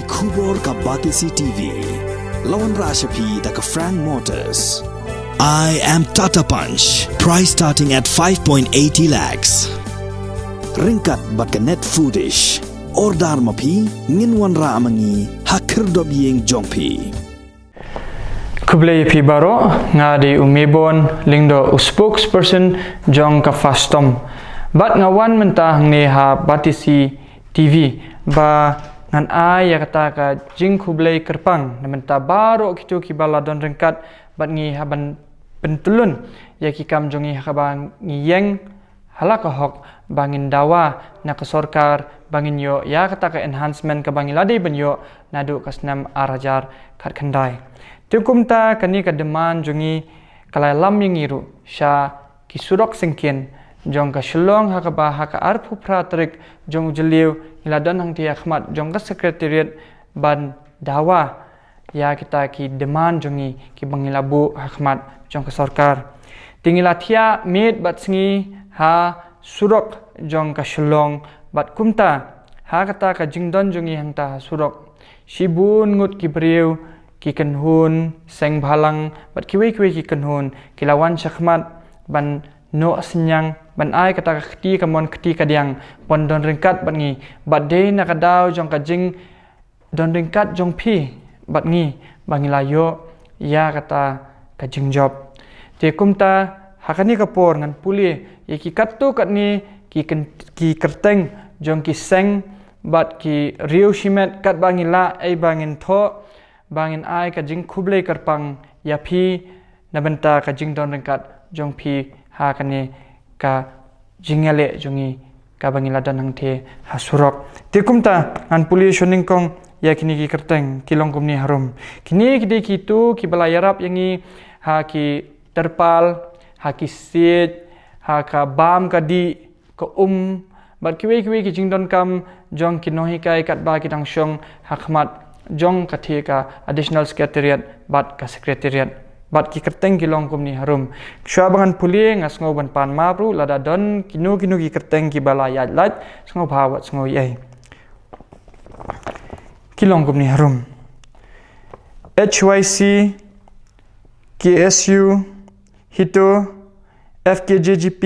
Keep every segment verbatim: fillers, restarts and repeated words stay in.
Khubor ka Batesi T V. La wanrah sha phi da ka Frank Motors. I am Tata Punch. Price starting at five point eighty lakhs. Ryngkat bad ka Net Foodish. Order ma phi, ngin wanrah ma ngi ha khyrdop ïing jong phi. Khublei ïa phi baroh, nga dei u Mebon Lyngdoh, u spokesperson jong ka Fastom. Bad nga wan mynta hangne ha Batesi T V ba ngan ai ïa kata ka jingkhublei kyrpang na bynta baroh kito kiba la don ryngkat bad ngi ha ban pyntylun ïa ki kam jong ngi ha kaba ngi ïeng ha la ka hok ba ngin dawa na ka sorkar ba ngin ïoh ïa kata ka enhancement kaba ngi la dei ban ïoh naduh ka snem ar hajar khatkhyndai. Te kumta kane ka demand jong ngi ka la lam ïa ngi ruh sha ki surok syngkien jong ka Shillong ha kaba ha ka arphew phra tarik jong u Jylliew ngi la don hangtei ha khmat jong ka Secretariat ban dawa ïa kita ki demand jong ngi kiba ngi la buh ha khmat jong ka sorkar. Te ngi la thiah miet bad sngi ha surok jong ka Shillong bad kumta ha kata ka jingdon jong ngi hangta ha surok, shibun ngut ki briew, ki kynhun seng bhalang bad kiwei kiwei ki kynhun ki la wan sha khmat ban noh synñiang, ban ai kata ka kti kamon kti kadiang ban don ryngkat bad ngi, bad dei na ka daw jong ka jing don ryngkat jong phi bad ngi ba ngi la ïoh ïa kata ka jingjop. Te kumta ha kane ka por ngan pule ïa ki katto katne ki kyn-, ki kyrteng jong ki seng bad ki riew shimet katba ngi lah ei ba ngin thoh ba ngin ai ka jingkhublei kyrpang ïa phi na bynta ka jingdon ryngkat jong phi ha kane ka jingïaleh jong ngi kaba ngi la don hangtei ha surok. Te kumta ngan pule shwa nyngkong ïa kine ki kyrteng, ki long kumne harum. Kine ki dei kito kiba la ïarap ïa ngi ha ki terpal, ha ki siej, ha ka bam ka dih, ka um bad kiwei kiwei ki jingdonkam jong ki nonghikai katba ki dang shong ha khmat jong kata ka Additional Secretariat bad ka Secretariat bad ki kyrteng ki long kumne harum. Shuwa ba ngan pule nga sngew ban pan map ruh lada don kino kino ki kyrteng kiba la ïaid lait, sngewbha wat sngew ïai. Ki long kumne harum: H Y C, K S U, HITO, F K J G P,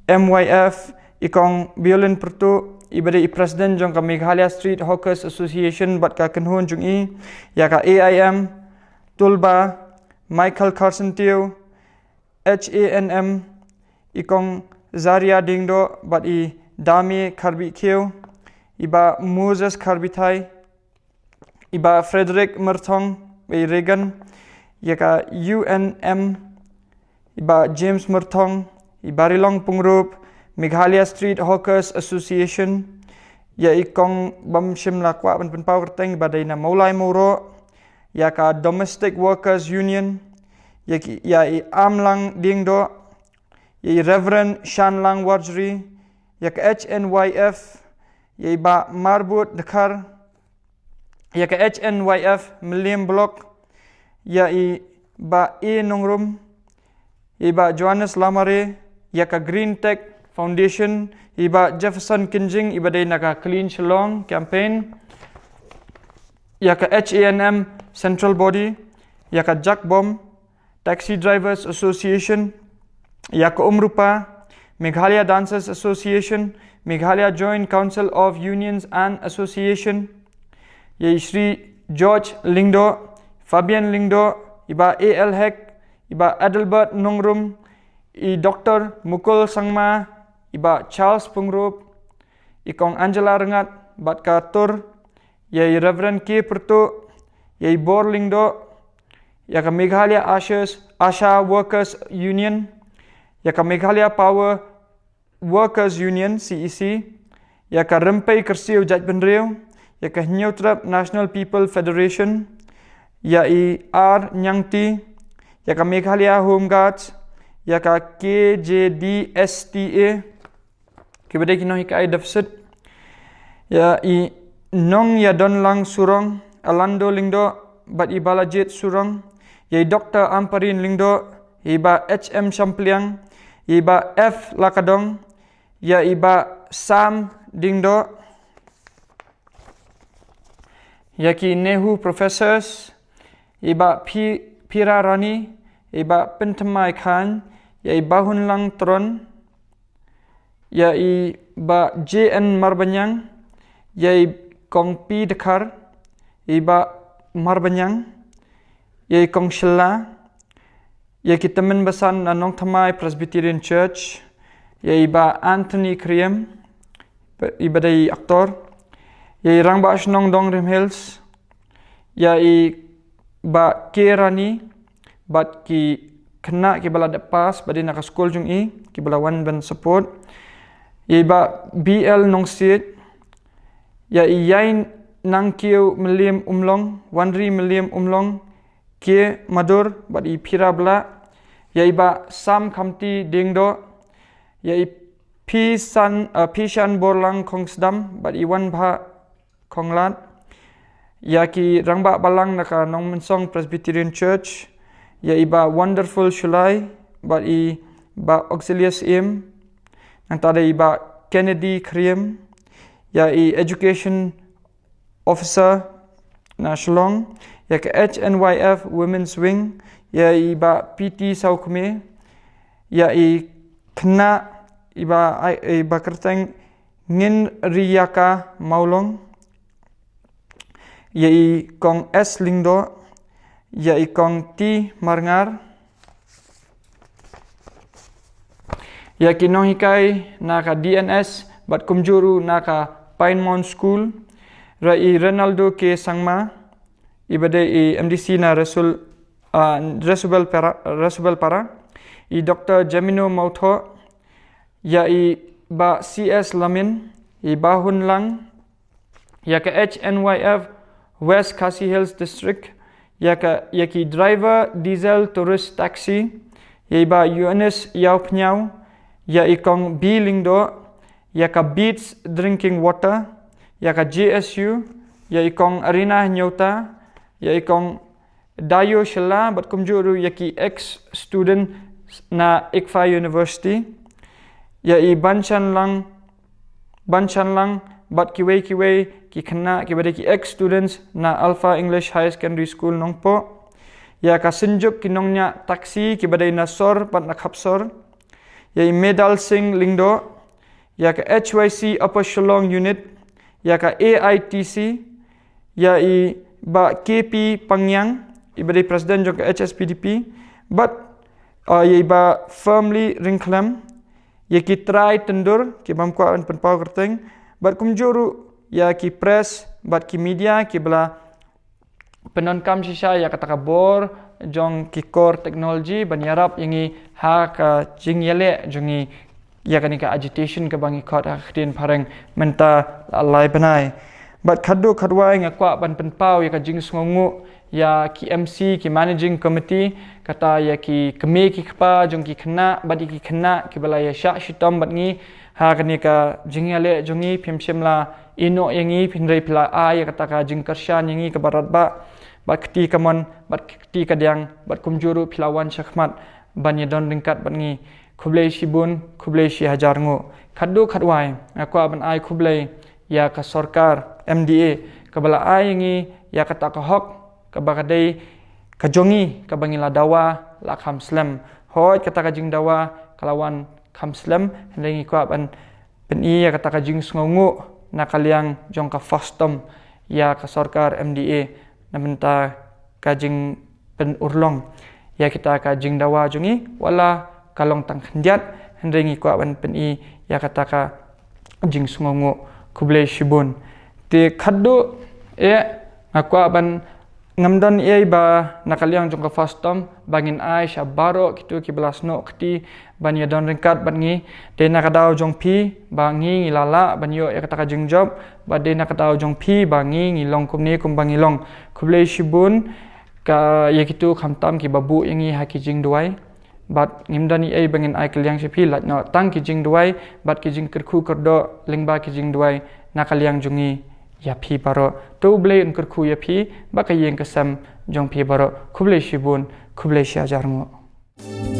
M Y F, i Kong Violin Pyrtuh, iba dei i President jong ka Meghalaya Street Hawkers Association bad ka kynhun jong i, ïa ka A I M, TULBA, Michael Carson Teo, H A N M, i Kong Zaria Diengdoh bad i Dame Kharbihkhiew, i Bah Moses Kharbithai, i Bah Frederick Myrthong, i Reagan, ïa ka U N M, i Bah James Myrthong, i Bah Rilong Pyngrope, Meghalaya Street Hawkers Association, ïa i Kong, bym shym la kwah ban pynpaw kyrteng, iba dei na Mawlai Mawroh, ïa ka Domestic Workers Union, ïa ki, ïa i Amlang Diengdoh, ïa i Reverend Shanlang Warjri, ïa ka H N Y F, ïa i Bah Marbud Dkhar, ïa ka H N Y F Mylliem Block, ïa i Bah A Nongrum, ïa i Bah Johannes Lamare, ïa ka Green Tech Foundation, i Bah Jefferson Kynjing, iba dei na ka Clean Shillong Campaign, ïa ka H A N M Central Body, ïa ka Jakbom Taxi Drivers Association, ïa ka Umrupa, Meghalaya Dancers Association, Meghalaya Joint Council of Unions and Association, ïa i Shri George Lyngdoh, Fabian Lyngdoh, i Bah A L Hek, i Bah Adelbert Nongrum, i Doktor Mukul Sangma, i Bah Charles Pyngrope, i Kong Angela Rngat bad ka tur, ïa i Reverend K Pyrtuh, ïa i Bor Lyngdoh, ïa ka Meghalaya Ushers, ASHA Workers Union, ïa ka Meghalaya Power Workers Union, C E C, ïa ka Rympei Kyrsiew Jaitbynriew, ïa ka Hynñiewtrep National People Federation, ïa i R Ñiangti, ïa ka Meghalaya Home Guards, ïa ka K J D S T A, kiba dei ki nonghikai deficit, ïa i Nongïadonlang Surong, Alando Lyngdoh bad i Balajied Surong, ïa i Doktor Ampareen Lyngdoh, ïa i Bah H M Shampliang, ïa i Bah F Lakadong, ïa i Bah Sam Diengdoh, ïa ki NEHU professors, ïa i Bah Phi-, Phira Rani, ïa i Bah Pynthymmai Chyne, ïa i Bahunlang Tron, ïa i Bah J N Marbaniang, ïa i Kong P Dkhar, ïa i Bah Marbaniang, ïa i Kong Shylla, ïa ki tymmen basan na Nongthymmai Presbyterian Church, ïa i Bah Anthony Khyriem, i ba dei actor, ïa i Rangbah Shnong Dongrim Hills, ïa i Bah K Rani, bad ki khynnah ki ba la dep pass, bad i na ka skul jong i, ki ba la wan ban support, ïa i Bah B L Nongsiej, ïa i Ïainangkiew Mylliemumlong, Wanri Mylliemumlong, K Madur, bad i Phira Blah, ïa i Bah Sam Khamti Diengdoh, ïa i Phi San, uh, Phi Shanborlang Khongsdam, bad i Wanbha Khonglad, ïa ki Rangbah Balang na ka Nongmynsong Presbyterian Church, ïa i Bah Wonderful Shullai, bad i Bah Auxilius Im, nangta da i Bah Kennedy Khyriem, ïa i Education Officer na Shillong, ïa ka H N Y F Women's Wing, ïa i Bah P T Sawkmie, ïa i khynnah i Bah, i Bah Kyrteng Ngin Riaka Mawlong, ïa i Kong S Lyngdoh, ïa i Kong T Marngar, ïa ki nonghikai na ka D N S, bad kumjuh ruh na ka Pinemont School, ïa i Renaldo K Sangma, i ba dei i M D C na Resul, ah, Resubel Para, Resubel Para, i Doctor Jamino Mawthoh, ïa i Bah C S Lamin, i Bahunlang, ïa ka H N Y F West Khasi Hills District, ïa ka, ïa ki driver diesel tourist taxi, ïa i Bah Yohanes Ïawphniaw, ïa i Kong B Lyngdoh, ïa ka Beats Drinking Water, ïa ka J S U, ïa i Kong Arina Hynñiewta, ïa i Kong Dayo Shylla, bad kumjuh ruh ïa ki ex student na ICFAI University, ïa i Banshanlang, Banshanlang, bad kiwei kiwei ki khynnah ki ba dei ki ex students na Alpha English Higher Secondary School Nongpoh, ïa ka Synjuk ki nongñiah taxi ki ba dei na sor bad na khapsor, ïa i Medal Singh Lyngdoh, ïa ka H Y C Upper Shillong Unit, ïa ka A I T C, ïa i Bah K P Pangngiang, i ba dei president jong ka H S P D P, bad, uh, ïa i Bah Firmly Ryngkhlem, ïa ki trai tyndur ki bym kwah ban pynpaw kyrteng, bad kumjuh ruh ïa ki press bad ki media ki ba la pyndonkam shisha ïa kata ka bor jong ki core technology ban ïarap ïa ngi ha ka jingïaleh jong ngi ïa kane ka agitation kaba ngi khot ha ka ktien phareng mynta lai bnai. Bad khadduh khadwai nga kwah ban pynpaw ïa ka jingsngewnguh ïa ki M C, ki managing committee, kata ïa ki kmie ki kpa jong ki khynnah bad ïa ki khynnah ki ba la ïa shah shitom bad ngi ha kane ka jingïaleh jong ngi. Phim shym la ïehnoh ïa ngi, hynrei phi la ai ïa kata ka jingkyrshan ïa ngi kaba radbah, bad kti kamon, bad kti kadiang, bad kumjuh ruh phi la wan shakhmat ban ïadon ryngkat bad ngi. Khublei shibun, khublei shihajar nguh. Khadduh khadwai nga kwah ban ai khublei ïa ka sorkar M D A kaba la ai ïa ngi ïa kata ka hok kaba ka dei ka jong ngi kaba ngi la dawa la kham slem. Hooid, kata ka jingdawa ka la wan kham slem, hynrei ngi kwah ban pyni ïa kata ka jingsngewnguh na ka liang jong ka FASTOM ïa ka sorkar M D A na bynta ka jingpynurlong ïa kita ka jingdawa jong ngi. Wat la ka long tang khyndiat, hynrei ngi kwah ban pyni ïa kata ka jingsngewnguh. Khublei shibun. Te khadduh eh nga kwah ban, ngam don ei ba na ka liang jong ka FASTOM ba ngin ai sha baroh kito ki ba la snoh kti ban ïadon ryngkat bad ngi. Dei na ka daw jong phi ba ngi ngi la lah ban ïoh ïa kata ka jingjop, bad dei na ka daw jong phi ba ngi ngi long kumne kumba ngi long. Khublei shibun ka ïa kito khamtam ki ba buh ïa ngi ha ki jingduwai. Bad ngim don ei ba ngin ai kylliang sha phi, lait noh tang ki jingduwai bad ki jingkyrkhu kyrdoh lyngba ki jingduwai na ka liang jong ngi ïa phi baroh. To U Blei un kyrkhu ïa phi bad ka ïing ka sem jong phi baroh. Khublei shibun, khublei shihajar nguh.